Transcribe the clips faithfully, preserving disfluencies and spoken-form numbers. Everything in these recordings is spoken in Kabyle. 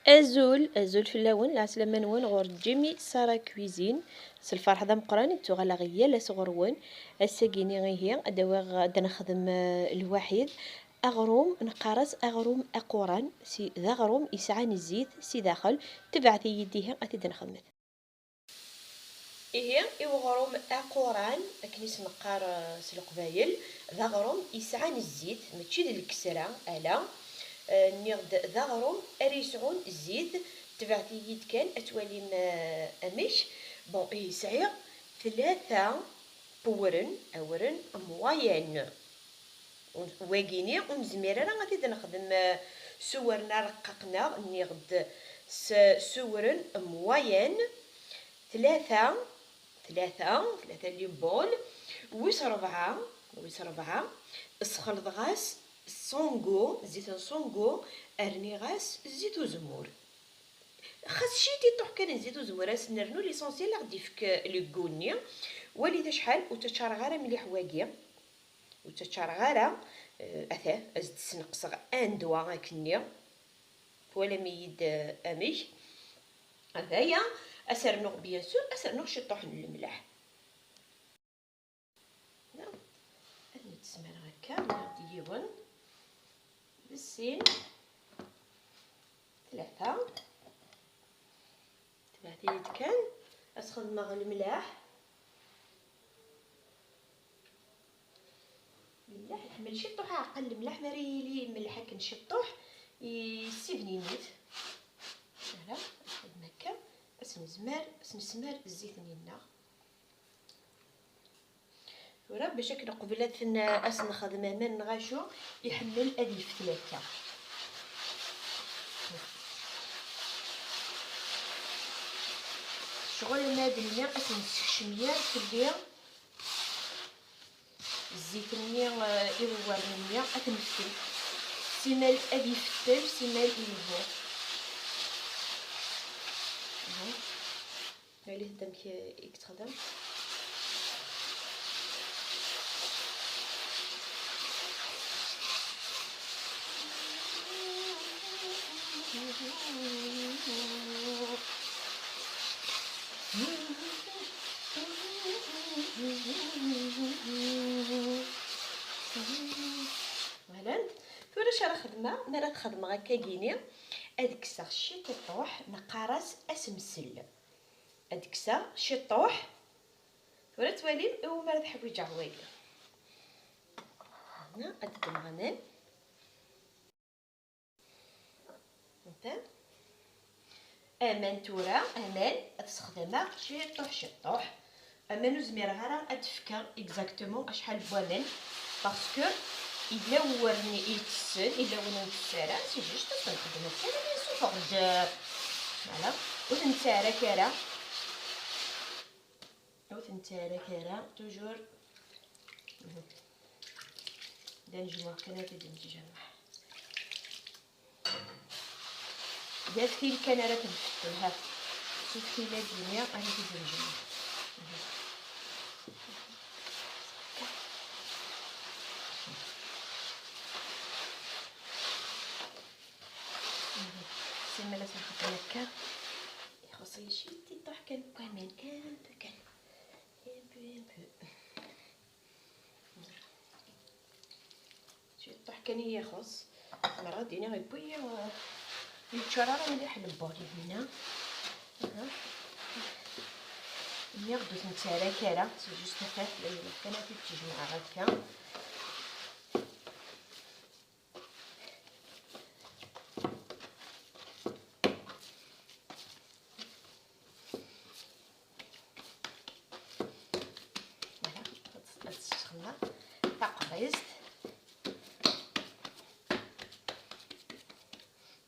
Azul, azul fell-awen, lɛeslama-nwen ɣur Jimmy Sarah Cuisine. S lferḥ d ameqqran i d-ttuɣaleɣ yal ass ɣur-wen. Ass-agi-ni ihi ad d-awiɣ, ad d-nexdem, eh, lwaḥid. Aɣrum, neqqar-as aɣrum aquran, si, d aɣrum yesɛan zzit si daxel. Tebɛet-iyi-d ihi ad t-id-nexdmet. Ihi, i uɣrum aquran, akken i s-neqqar, eh, s leqbayel, d aɣrum yesɛan zzit, mačči d lkesra, ala. Eh, nniɣ-d d aɣrum ara yesɛun zzit, tebɛet-iyi-d kan ad twalim, eh, amek. Bon, ihi sɛiɣ tlata n wewren, awren moyen. Wagini ur nezmir ara ad t-id-nexdem, eh, s uwren arqaq-nneɣ, nniɣ-d s, s uwren moyen, tlata, tlata, tlata n les bols, wis rebɛa, wis rebɛa, sxelḍeɣ-as songo, zzit n songo, rniɣ-as zzit uzemmur. Xas ciṭiṭuḥ kan n zzit uzemmur, ad s-nernu, l'essentiel ad ɣ-d-ifk le goût-nni. Walit acḥal ur ttaččareɣ ara mliḥ wagi. Ur ttaččareɣ ara, eh, ata, ad s-d-sneqseɣ un doigt akkenni. Twalam-iyi-d, eh, amek? Ataya, ad s-rnuɣ, bien sûr, ad s-rnuɣ ciṭṭuḥ n lemleḥ. Ad nettsemar akka, nniɣ-d yiwen, d sin, tlata. Tebɛet-iyi-d kan, ad s-xedmeɣ lemlaḥ. Lemlaḥ iḥemmel ciṭṭuḥ aɛeqqel. Lemlaḥ mi ara yili mmelḥ akken ciṭṭuḥ, yessibninit. Voilà, ad nxedem akka, ad s-nezmer, ad s-nesmer zzit-nni-nneɣ. Tura bac akken qbel ad ten-, ad s-nexdem aman neɣ acu, iḥemmel ad yeftel akka. Ccɣel ma ad d-nini ad s-nessekcem yir fell-i zzit-nni, eh, iwewren-nni ad t-neftel. Simal ad yeftel, simal ihi. Mhm. Alit-d amek i yettxdam. Voilà. Tura acu ara xedmeɣ? Mi ara t-xedmeɣ akkagini, ad kkseɣ ciṭiṭuḥ, neqqar-as asemsel. Ad kkseɣ ciṭṭuḥ. Tura ad twalim iwumi ara d-ḥwiǧeɣ wagi. Hna, ad ddmeɣ aman. Anta? Aman tura, aman ad t-sexdameɣ ciṭṭuḥ ciṭṭuḥ. Aman ur zmireɣ ara ad d-fkeɣ exactement acḥal n waman, parce que yella win i itessen, yella win ur ntess ara, c'est juste ad nxeddem akka, ad nsuffeɣ-d, voilà, ur t-nettarra ara. Ur t-nettarra ara, toujours. Mhm. D anejmuɛ kan ara t-id-nejmeɛ. D aftil kan ara t-nfettel, ha. S uftil-agi-nni ara t-id-nejmeɛ. Mhm. Mhm. Simmal ad t-nxeddem akka. Ixuṣṣ-iyi ciṭiṭuḥ kan n waman, un peu kan. Un peu, un peu. Ciṭuḥ kan i yi-ixuṣṣ. Zemreɣ ad d-iniɣ yewwi, uh, ur yeččur ara mliḥ lbol-ihin-a. Aha. Nniɣ-d ur t-nettarra ara, c'est juste afat, la yella kan ad t-id-jemɛeɣ akka. Voilà, ad s-, ad ssekneɣ taqrizt.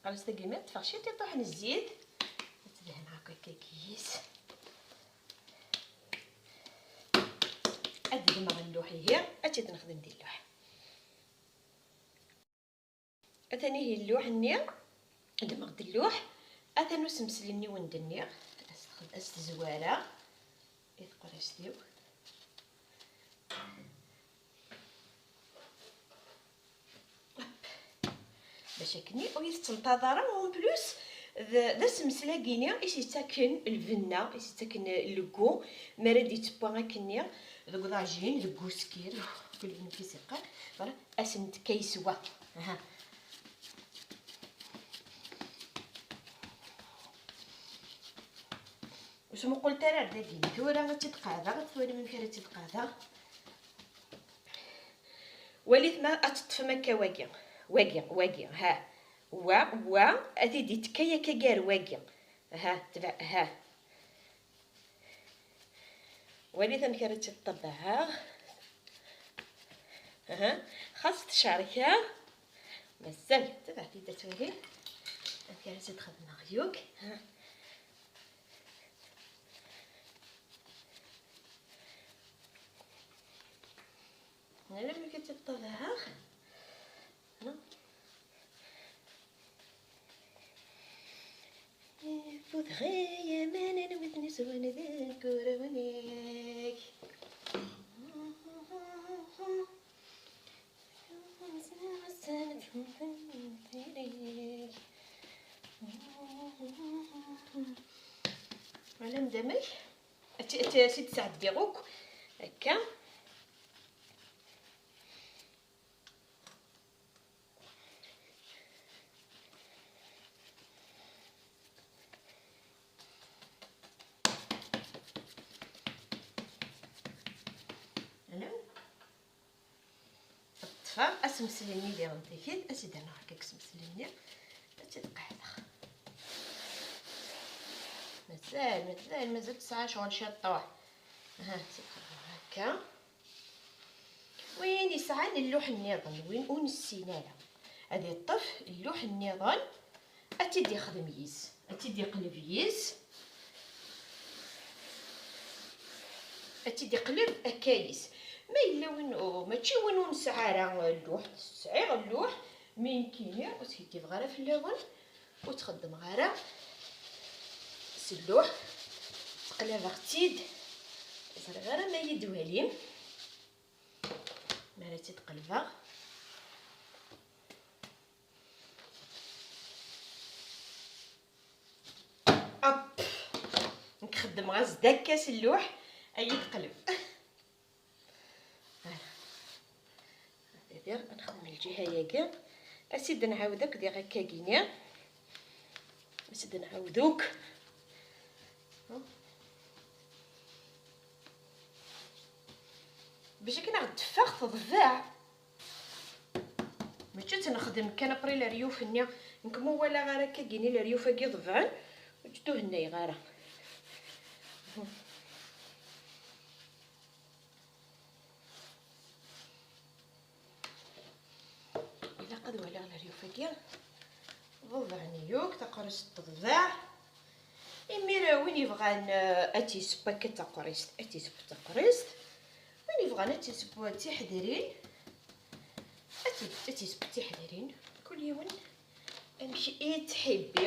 Taqrizt-agi mi ad teffeɣ ciṭiṭuḥ n zzit, ad tt-dehneɣ akk akka yis. Ad d-gemɣen lluḥ ihi, ad tt-id-nexdem di lluḥ. Atan ihi lluḥ-nni, ddmeɣ-d lluḥ, atan usemsel-nni wen-d-nniɣ, as-, as-tezwara i teqrizt-iw. Hop. Bac akken ur yi-tettenṭaḍ ara, en plus, D, d asemsel-agi-ni i s-yettaken lbenna, i s-yettaken lgu, mi ara d-yettewwa akkenni deg uḍajin, deg uskir, kul win i s-yeqqar, voilà, ad s-nettekka yeswa. Aha. Ur smuqqulet ara ar dagi. Tura ad tt-id-qeɛdeɣ, ad twalim amek ara tt-id-qeɛdeɣ. Walit ma ad teṭṭfem akka wagi, wagi, wagi, ha. Wa, wa, ad t-id-ittekka akka gar wagi. Ha, tba-, ha. Walit amek ara tt-id-ṭebbɛeɣ. Aha, xas tcerkeɣ. Mazal, tebɛet-id ad twalim amek ara tt-id-xedmeɣ yuk. Ha. Nella amek ad tt-id-ṭebbɛeɣ. Budɣi aman n wid neswan deg urawen-ik. Wala mdamek. Ad tt-, ad tt-, ad tt-id-sɛeddiɣ akk. Akka. Hello. Ṭṭfeɣ asemsel-nni diɣen tikkelt, ad tt-id-rnuɣ akka deg usemsel-nni, ad tt-id-qeɛdeɣ. Mazal, mazal, mazal tesɛa ccɣel ciṭṭuḥ. Aha, ad tt-id-qeɛdeɣ akka. Win yesɛan lluḥ nniḍen, win ur nessin ara, ad iṭṭef lluḥ nniḍen, ad tt-id-ixdem yis, ad tt-id-iqleb yis, ad tt-id-iqleb akka yis. Ma yella win, mačči win ur nesɛi ara lluḥ, sɛiɣ lluḥ, mi nekkini ur skiddibeɣ ara fell-awen, ur ttxeddmeɣ ara s lluḥ, ttqelabeɣ-tt-id, ẓriɣ ara ma yi-d-walim. Mi ara tt-id-qelbeɣ. Hop! Nekk xeddmeɣ-as-d akka s lluḥ, ad yi-d-qelb. Voilà. Ad nexdem lǧiha-yagi. Ad tt-id-nɛawed akk diɣ akkagini. Ad tt-id-nɛawed akk. Bac akken ad ɣ-d-teffeɣ teḍbeɛ. Mačči ad tt-nexdem kan après leryuf-nni. Nekk ma walaɣ ara akkagini leryuf-agi ḍebɛen, ur tt-id-hennayeɣ ara. Ilaq ad waliɣ leryuf-agi. Ḍebɛen yakk, taqrist teḍbeɛ. Imir win yebɣan, eh, ad tt-yesseww akka d taqrist, ad tt-yesseww d taqrist. Win yebɣan ad tt-yesseww d tiḥedrin, ad tt-, ad tt-yesseww d tiḥedrin. Kul yiwen amek i yettḥibbi.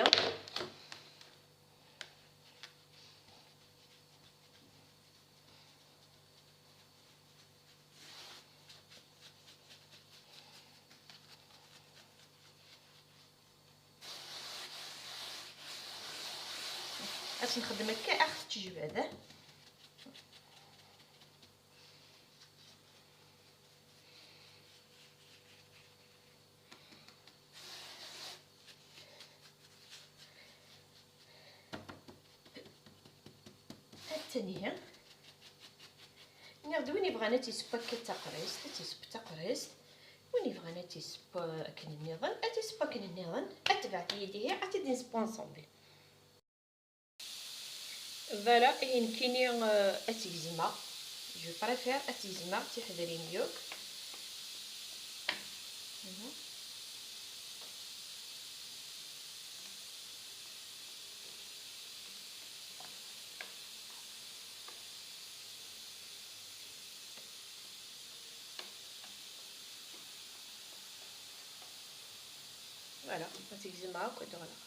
Ad tt-nxeddem akka, ad ɣ-tečč jbada. Attan ihi. Nniɣ-d win yebɣan ad tt-yesseww akka d taqrist, ad tt-yesseww d taqrist. Win yebɣan ad tt-yesseww akken nniḍen, ad tt-yesseww akken nniḍen. Ad tebɛet yid-ihi, ad tt-id-nesseww ensemble. Voilà, ihi nekkini, euh, ad tt-gezmeɣ. Je préfère ad tt-gezmeɣ d tiḥedrin yakk. Mhm. Voilà, ad tt-gezmeɣ akk ad d-ɣleɣ.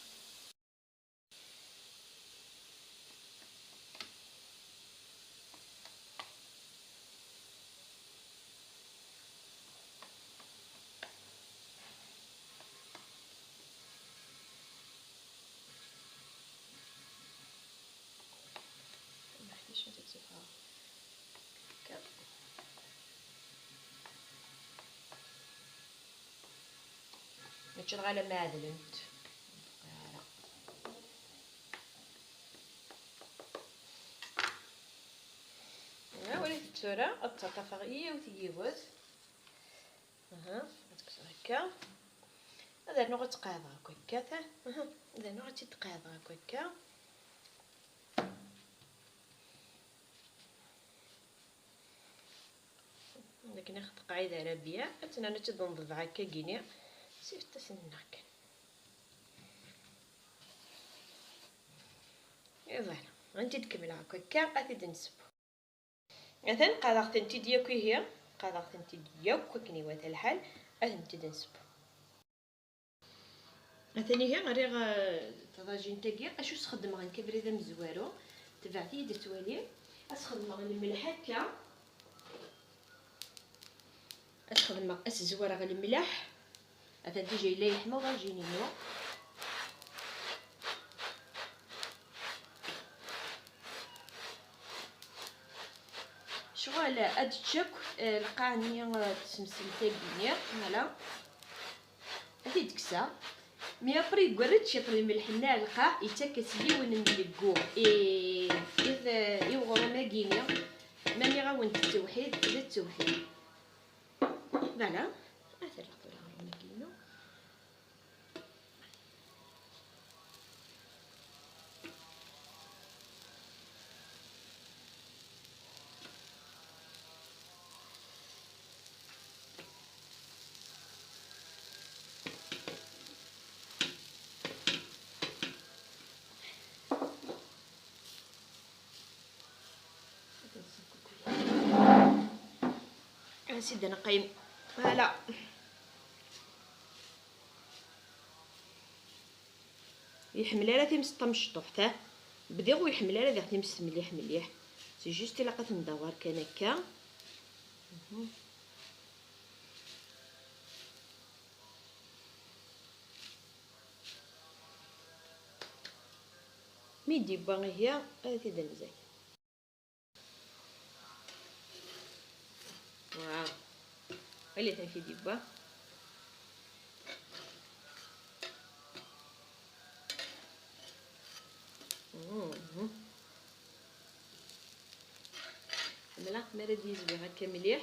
Ɣer ma ɛedlent. Ara. Walit tura, ad ttaṭṭafeɣ yiwet yiwet. Aha, ad kkseɣ akka. Ad rnuɣ ad tt-qeɛdeɣ akk akka, ta. Aha, ad rnuɣ ad tt-id-qeɛdeɣ akk akka. Dakken ad teqɛid ara bya, ad tt-nernu ad tt-id-nḍebbeɛ akka gini, s ifassen-nneɣ kan. Et voilà, ad tt-id-kemmleɣ akk akka, ad t-id-nseww. Atan qadeɣ-tent-id yakk ihi, qadeɣ-tent-id yakk akken iwata lḥal, ad tent-id-nseww. Atan ihi rriɣ, eh, taḍajint-agi, acu s-xeddmeɣ nekk abrid amezwaru, tebɛet-iyi-d ad twalim, ad s-xedmeɣ lemleḥ akka, ad s-xedmeɣ, ad s-zwareɣ lemleḥ, atan déjà yella yeḥma uḍajin-inu. Ccɣel ad tečč akk, eh, lqaɛ-nni, eh, n tsemselt-agi-nni, voilà. Ad t-id-kkseɣ. Mi après yeggarrad ciṭ lmelḥ-nni ar lqaɛ, yettak-as yiwen n leggu i, i, i uɣrum-agi-nni. Ma nniɣ-awen-d ttewḥid, d ttewḥid. Voilà. Ad t-rreɣ tura aɣrum-agi-inu. A sidi neqqim. Voilà. Yeḥmel ara times tamecṭuḥt, ha? Bdiɣ ur yeḥmel ara diɣ times mliḥ mliḥ. C'est juste ilaq ad tendawar kan akka. Mhm. Mi d-yewwa ihi, ad t-id-nzak. Waw. Walit amek i d-yewwa. Mhm. Ḥemmleɣ mi ara d-yezwi akka mliḥ.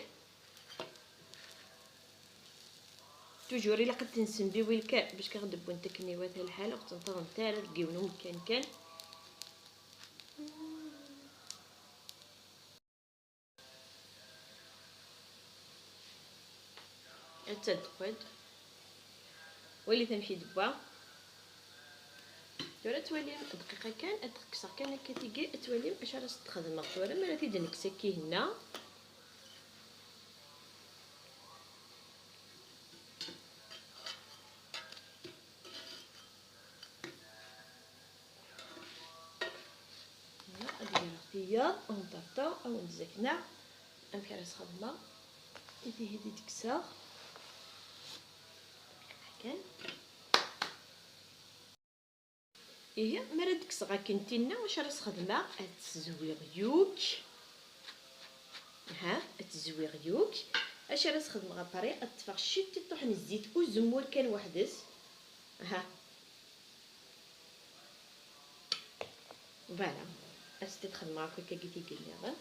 Toujours ilaq ad ten-nsembiwil kan bac ad aɣ-d-wwint akken iwata lḥal, ur ɣ-ttneṭṭaḍent ara deg yiwen umkan kan. Atta d-teqqel. Walit amek i d-tewwa. Tura ad twalim dqiqa kan, ad kkseɣ kan akka tigi, ad twalim acu ara s-d-xedmeɣ tura mi ara t-id-nekkes akka ihenna. Ad d-greɣ tiyaḍ, ad nṭerṭer, ad wen-d-zakneɣ amek ara s-xedmeɣ. Ihi ad d-kkseɣ. Kan. Ihi, mi ara d-kkseɣ akken tinna, acu ara s-xedmeɣ? Ad tt-zwiɣ yuk. Ha, ad tt-zwiɣ yuk. Acu ara s-xedmeɣ après? Ad ṭṭfeɣ ciṭṭiṭuḥ n zzit uzemmur kan weḥd-s. Ha. Voilà. Ad s-t-id-xedmeɣ akk akkagi tigi nniḍen.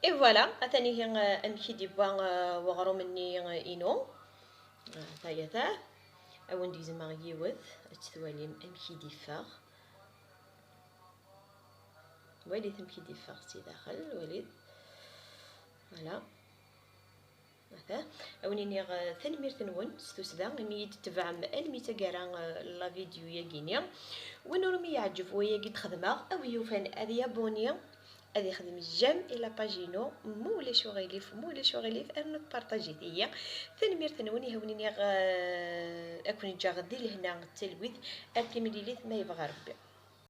Et voilà, atan ihi, eh, amek i d-yewwa, eh, weɣrum-nni, eh, inu. Eh, tayata. Ad wen-d-gezmeɣ yiwet, ad tt-twalim amek i d-yeffeɣ. Walit amek i d-yeffeɣ si daxel, walit. Voilà. Ata, a wen-iniɣ, eh, tanemmirt-nwen s tussda imi yi-d-tebɛem almi d taggara, eh, la vidéo-yagi-ni. Win ur mi yeɛǧeb wayagi d-xedmeɣ, a wi yufan ad yabuni, ad yexdem j'aime i la page-inu, ma ulac uɣilif, ma ulac uɣilif, rnu tpartajit-iyi. Tanemmirt-nwen, i wen-iniɣ, eh, ad ken-ǧǧeɣ di lehna d talwit, ar timlilit ma yebɣa Rebbi.